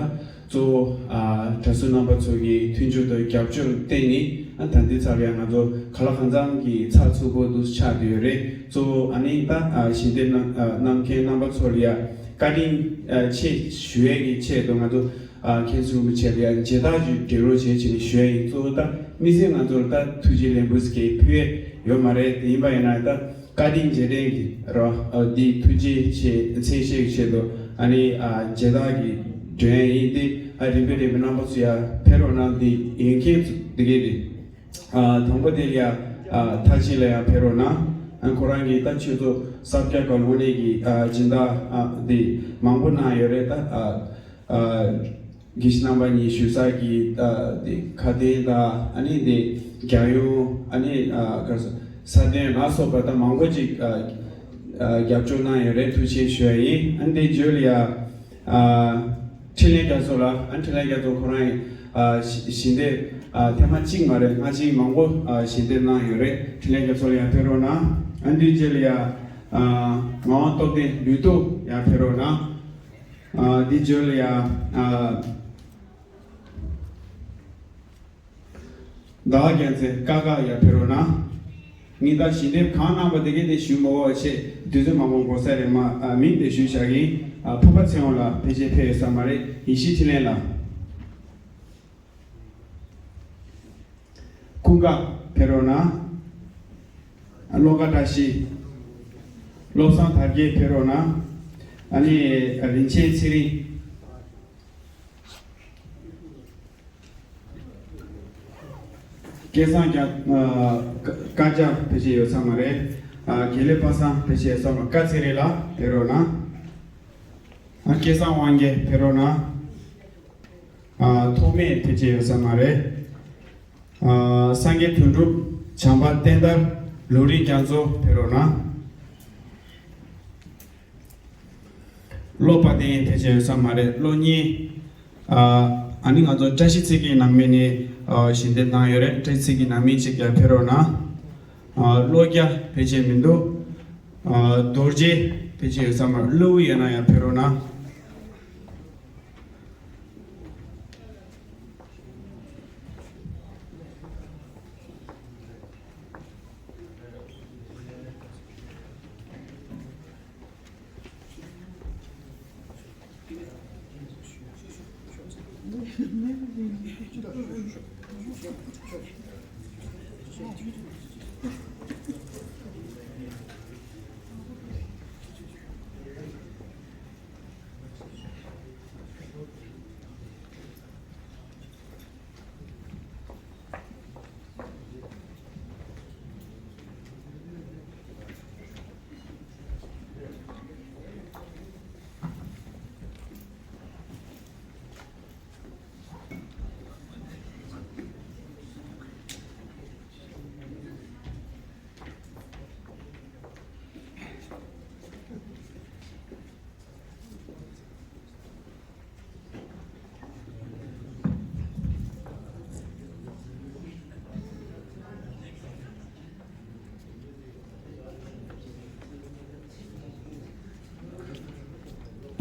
གཙོ་བོ་གྲྭ་ཟུར་རྣམ་པ་ཚོ་གི་མཐུན་འགྱུར་དང་རྒྱབ་སྐྱོར་བརྟེན་ནས་ཨ་ད་འདི་ཚར་ཡང་ང་ཚོ་ག་ལ་གང་འཚམ་གྱི་ཚགས་ཚུད་པོ་འདུག་ཆགས་བསྡད་ཡོད་རེད། གཙོ་བོ་ཨ་ནི་ད་ཞལ་འདེབས་གནང་མཁན་རྣམ་པ་ཚོ་ལ་ཡ་བཀའ་དྲིན་ཆེ་ཞུ་ཡས་ཀྱི་ཆེད་དུ་ང་ཚོ། མཁན་ཟུར་རིན་པོ་ཆེ་ལ་ཡང་མཇལ་དར་ཅིག་སྒྲིག་རོགས་བྱེད་ཅེས་ནས་ཞུ་ཡ་ཡིན། གཙོ་བོ་ད་དམིགས་བསལ་ང་ཚོར་ད་ཐུགས་རྗེ་ལེགས་འབུལ་ཟེར་མཁན་ཕུལ་ཡས་ཡོད་མ་རེད། དེ་ཡིན་པ་ཡིན་ན་ད་བཀའ་དྲིན་རྗེས་དྲན་གྱི་རོ་འདི་ཐུགས་རྗེ་ཆེ་མཚན་ཤས་ཀྱི་ཆེད་དུ་ཨ་ནི་མཇལ་དར་གྱི་སྒྲོན་ཡ་ཡིན། དེ་རིམ་པས་རིམ་པས་རྣམ་པ་ཚོ་ཡ་ཕེབས་རོགས་གནང་། དེ་ཡོད་མཁན་ཚོ་དེ་གས་དེ་དང་པོ་དེ་ལ་ཡ་མཐར་ཕྱིན་ལ་ཡ་ཕེབས་རོགས་གནང་། ཁོ་རང་གིས་ད་ཆོས་ཚོགས་གསར་རྒྱག་ག་ལོག་ནས་ཀྱི་སྦྱིན་བདག་དེ་མང་པོ་གནང་ཡོད་རེད། ད། དགེ་བཤེས་རྣམ་པ་གཉིས་ཞུ་ས་གི་དེ་ཁ་དན་དང་ཨ་ནི་དེ་རྒྱལ་ཡོངས་ཨ་ནི་ག་རེ་ཟེར་ས་གདན་ལ་སོགས་པ་ད་མང་པོ་ཅིག་རྒྱབ་སྐྱོར་གནང་ཡོད་རེད། ཐུགས་རྗེ་ཆེ་ཞུ་ཡ་ཡིན། ཨ་ནི་དེ་རྗེས་ལ་ཡ་འཕྲིན་ལས་རྒྱ་མཚོ་ལགས། ཨ་འཕྲིན་ལས་རྒྱ་མཚོ་ཁོ་རང་ཞལ་འདེབས་ཐེངས་མ་གཅིག་མ་རེད། སྔ་ཕྱི་མང་པོ་ཞལ་འདེབས་གནང་ཡོད་རེད། འཕྲིན་ལས་རྒྱ་མཚོ་ལགས་ཡང་ཕེབས་རོགས་གནང་། ཨ་ནི་དེ་རྗེས་ལ་ཡ་ངག་དབང་སྟོབས་ལྡན་ལུས་སྟོབས་ཡང་ཕེབས་རོགས་གནང་། འདི་བརྗོད་ལ་ཡ། ཟླ་བ་རྒྱལ་མཚན་ཀ་ཁ་ཡ་ཕེབས་རོགས་གནང་། ངས་ད་ཞལ་འདེབས་གང་གནང་པ་དེ་གས་དེ་ཞུ་མ་དགོས་པ་བྱས། དུས་ཚོད་མང་པོ་འགོར་ས་རེད། མ་མིང་དེ་ཞུས་བཞག་གིན། ཕུར་པ་ཚེ་དབང་ལགས་ཕལ་ཆེར་ཕེབས་ཡོད་ས་མ་རེད། ཡེ་ཤེས་འཕྲིན་ལས་ལགས། ཀུན་དགའ་ཕེབས་རོགས་གནང་། བློ་དགའ་བཀྲ་ཤིས། བློ་བཟང་དར་རྒྱས་ཕེབས་རོགས་གནང་། ཨ་ནི་རིན་ཆེན་ཚེ་རིང་། སྐལ་བཟང་རྒྱ་ཀ་རྒྱ་ཕལ་ཆེར་ཡོད་ས་མ་རེད། དགེ་ལེགས་པ་སངས་ཕལ་ཆེར་ཡོད་ས་མ། བཀའ་ཚེ་རིང་ལགས་ཕེབས་རོགས་གནང་། སྐལ་བཟང་དབང་རྒྱལ་ཕེབས་རོགས་གནང་། ཐོགས་མེད་ཕལ་ཆེར་ཡོད་ས་མ་རེད། སངས་རྒྱས་དོན་གྲུབ། བྱམས་པ་བསྟན་དར། ལུང་རིགས་རྒྱ་མཚོ་ཕེབས་རོགས་གནང་། བློ་དཔལ་ལྡན་ཕལ་ཆེར་ཡོད་ས་མ་རེད། བློ་གཉིས། ཨ་ནི་ང་ཚོ་བཀྲ་ཤིས་ཚེ་རིང་ནང་མི་ནས་ཞལ་འདེབས་གནང་ཡོད་རེད། བཀྲ་ཤིས་ཚེ་རིང་ནང་མི་གཅིག་ཀྱང་ཕེབས་རོགས་གནང་། བློ་རྒྱ་ཕལ་ཆེར་མི་འདུག་རྡོ་རྗེ་ཕལ་ཆེར་ཡོད་ས་མ་རེད། བློ་ཡོད་ན་ཡང་ཕེབས་རོགས་གནང་།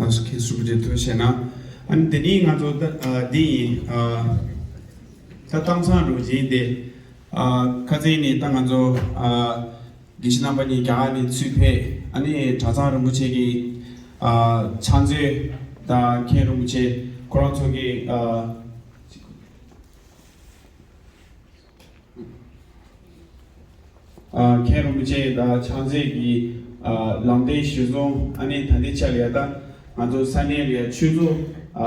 ལགས་སོ། མཁན་ཟུར་པོ་ཆེ་ཐུགས་རྗེ་གནང་། ཨ་ནི་དེ་ནས་ང་ཚོ་ད་ཨ་འདི་ཡིན། ཨ་ད་གཏམ་བཟང་རུ་འཛིན་ཏེ། ཨ་ཁ་སང་ནས་ད་ང་ཚོ་ཨ་དགེ་བཤེས་རྣམ་པ་གཉིས་རྒྱ་གར་ནས་ཚུར་ཕེབས། ཨ་ནི་གྲྭ་ཚང་རིན་པོ་ཆེ་གི་ཨ་ཕྱག་མཛོད་དང་མཁན་རིན་པོ་ཆེ་ཁོ་རང་ཚོ་གི་ཨ། ཨ་མཁན་རིན་པོ་ཆེ་དང་ཕྱག་མཛོད་ཀྱི་ཨ་ལམ་སྟོན་གཞིར་བཟུང་། ཨ་ནི་ད་ལྟའི་ཆ་ལ་ཡ་ད་ང་ཚོ་ས་གནས་ལ་ཡ་ཆོས་ཚོགས་ཨ་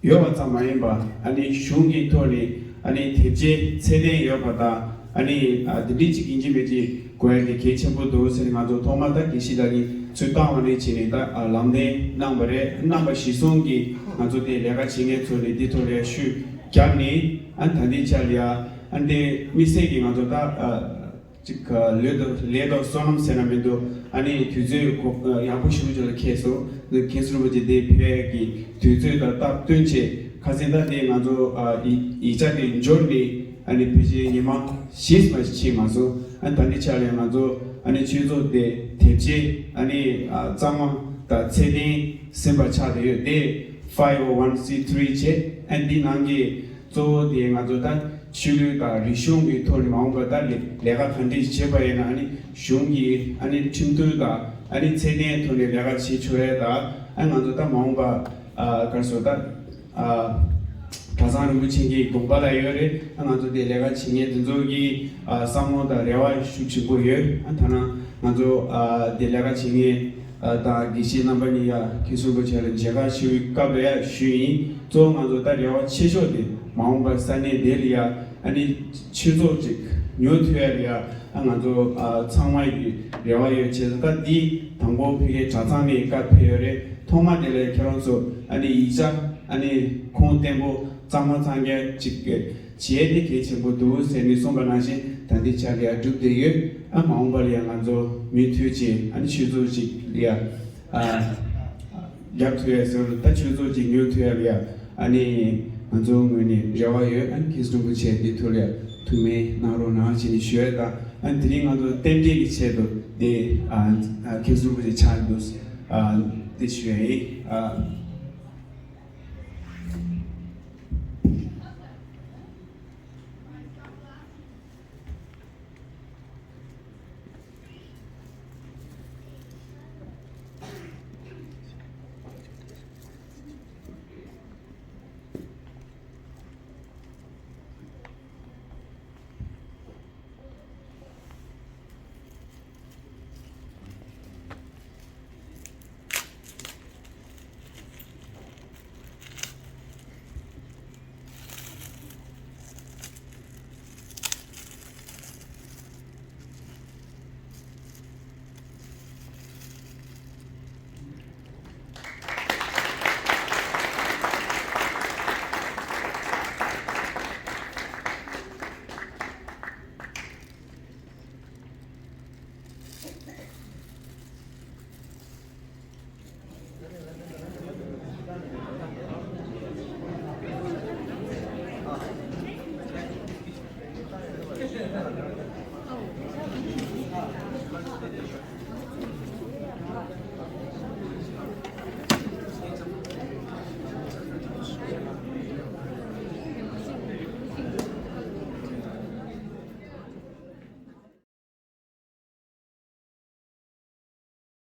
ཡོད་པ་ཙམ་མ་ཡིན་པ། ཨ་ནི་གཞུང་གི་ཐོག་ནས་ཨ་ནི་དེབ་སྐྱེལ་ཚད་ལྡན་ཡོད་པ་དང་། ཨ་ནི་ཨ་དེ་འདྲའི་ཅིག་ཡིན་གཅིག་མིན་གཅིག་དགོས་ཡ་དེ་གལ་ཆེན་པོ་འདུག་ཟེར་ནས་ང་ཚོ་ཐོག་མ་ད་དགེ་བཤེས་དག་གིས་ ཚུར་བཏང་བ་ནས་བྱས་ནས་ད་ཨ་ལམ་སྟོན་གནང་བ་རེད། རྣམ་པ་གཞིར་བཟུང་གིས་ང་ཚོ་དེ་ལས་ཀ་བྱེད་མཁན་ཚོ་ནས་འདི་ཐོག་ལ་ཤུགས་བརྒྱབ་ནས། ཨ་ད་ལྟའི་ཆ་ལ་ཡ་ཨ་འདི་དམིགས་བསལ་གྱིས་ང་ཚོ་ད་ཨ་ཅིག་ལས་དང་ལས་དང་བསོད་ནམས་ཟེར་ན་མི་འདུག་ཨ་ནི་དུས་ཚོད་གོ་ཡག་པོ་ཞེ་པོ་ཅིག་ལ་འཁེལ་སོང་། མཁན་ཟུར་པ་ཅིག་དེ་ཕེབས་ཀྱི་དུས་ཚོད་དང་སྟབས་བསྟུན་བྱས། ཁ་སང་ད་དེ་ང་ཚོ་ཨ་ཡིག་ཡིག་ཆ་དེ་འབྱོར་ནས་ཨ་ནི་ཕལ་ཆེར་ཉི་མ་བཞི་ཙམ་ཕྱིན་མ་སོང་། ཨ་ད་ལྟའི་ཆ་ལ་ང་ཚོ་ཨ་ནི་ཆོས་ཚོགས་དེ་དེབ་སྐྱེལ་ཨ་ནི་ཨ་གཙང་མ་དང་ཚད་ལྡན་ཟིན་པ་ཆགས་བསྡད་ཡོད། དེ་five oh one c three བྱས། ཨ་འདི་ནང་གི་གཙོ་བོ་དེ་ང་ཚོ་ད་ཆོས་ལུགས་དང་རིག་གཞུང་གི་ཐོག་ནས་མ་འོངས་པ་ད་ལས་ལས་ཀ་ག་འདྲས་བྱེད་པ་ཡིན་ན། ཨ་ནི་གཞུང་གི་ཨ་ནི་ཁྲིམས་མཐུན་དང་ཨ་ནི་ཚད་ལྡན་ཐོག་ནས་ལས་ཀ་བྱེད་ཆོག་ཡ་དང་། ཨ་ང་ཚོ་ད་མ་འོངས་པ་ཨ་ག་རེ་ཟེར་ད་ཨ་གྲྭ་ཚང་རིན་པོ་ཆེ་གི་དགོངས་པ་ལ་ཡོད་རེད། ཨ་ང་ཚོ་དེ་ལས་ཀ་བྱེད་མཁན་དེ་ཚོ་གི་ཨ་བསམ་བློ་དང་རེ་བ་ཤུགས་ཆེན་པོ་ཡོད། ཨ་ཐ་ན་ང་ཚོ་ཨ་དེ་ལས་ཀ་བྱེད་མཁན་ཨ་དང་དགེ་བཤེས་རྣམ་པ་གཉིས་ཡ་མཁན་ཟུར་པ་ཆེ་ལ་མཇལ་ཁ་ཞུ་བའི་སྐབས་ལ་ཡ་ཞུས་ཡིན། གཙོ་བོ་ང་ཚོ་ད་རེ་བ་ཆེ་ཤོས་དེ་མ་འོངས་པར་ས་གནས་དེ་ལ་ཡ་ཨ་ནི་ཆོས་ཚོགས་ཅིག་ཉོ་ཐུབ་ཡ་ལ་ཡ་ཨ་ང་ཚོ་ཨ་ཚང་མ་ཡི་རེ་བ་ཡོད། བྱས་ཙང་ད་འདི་དང་པོ་ཕ་གིའི་གྲྭ་ཚང་ནས་བཀའ་ཕེབས་ཡོད་རེད། ཐོག་མ་དེ་ལ་ཁྱེད་རང་ཚོ་ཨ་ནི་ཡིག་ཆ་ཨ་ནི་ཁུངས་བརྟན་པོ་གཙང་མ་གཙང་རྐྱང་ཅིག་བྱས་ཏེ་གལ་ཆེན་པོ་འདུག་ཟེར་ནས་གསུངས་པ་ནང་བཞིན་ད་ལྟའི་ཆར་ལ་ཡ་གྲུབ་བསྡད་ཡོད། ཨ་མ་འོངས་པ་ལ་ཡ་ང་ཚོ་མུ་མཐུད་བྱས་ཨ་ནི་ཆོས་ཚོགས་ཅིག་ལ་ཡ་ཨ་རྒྱབ་ཐུབ་ཡ་ཟེར་བ། ད་ཆོས་ཚོགས་ཅིག་ཉོ་ཐུབ་ཡ་ལ་ཡ་ཨ་ནི་ང་ཚོ་ངོས་ནས་རེ་བ་ཡོད། ཨ་ནི་མཁན་ཟུར་རིན་པོ་ཆེ་འདི་ཐོག་ལ་ཡ་ཐུགས་སྨོན་གནང་རོགས་གནང་བྱས་ནས་ཞུ་ཡ་དང་། ཨ་ནི་དེ་རིང་ང་ཚོ་རྟེན་འབྲེལ་གྱི་ཆེད་དུ་དེ་ཨ་ཨ་མཁན་ཟུར་རིན་པོ་ཆེ་ཕྱག་འདུག་ཨ་དེ་ཞུ་ཡ་ཡིན། ཨ།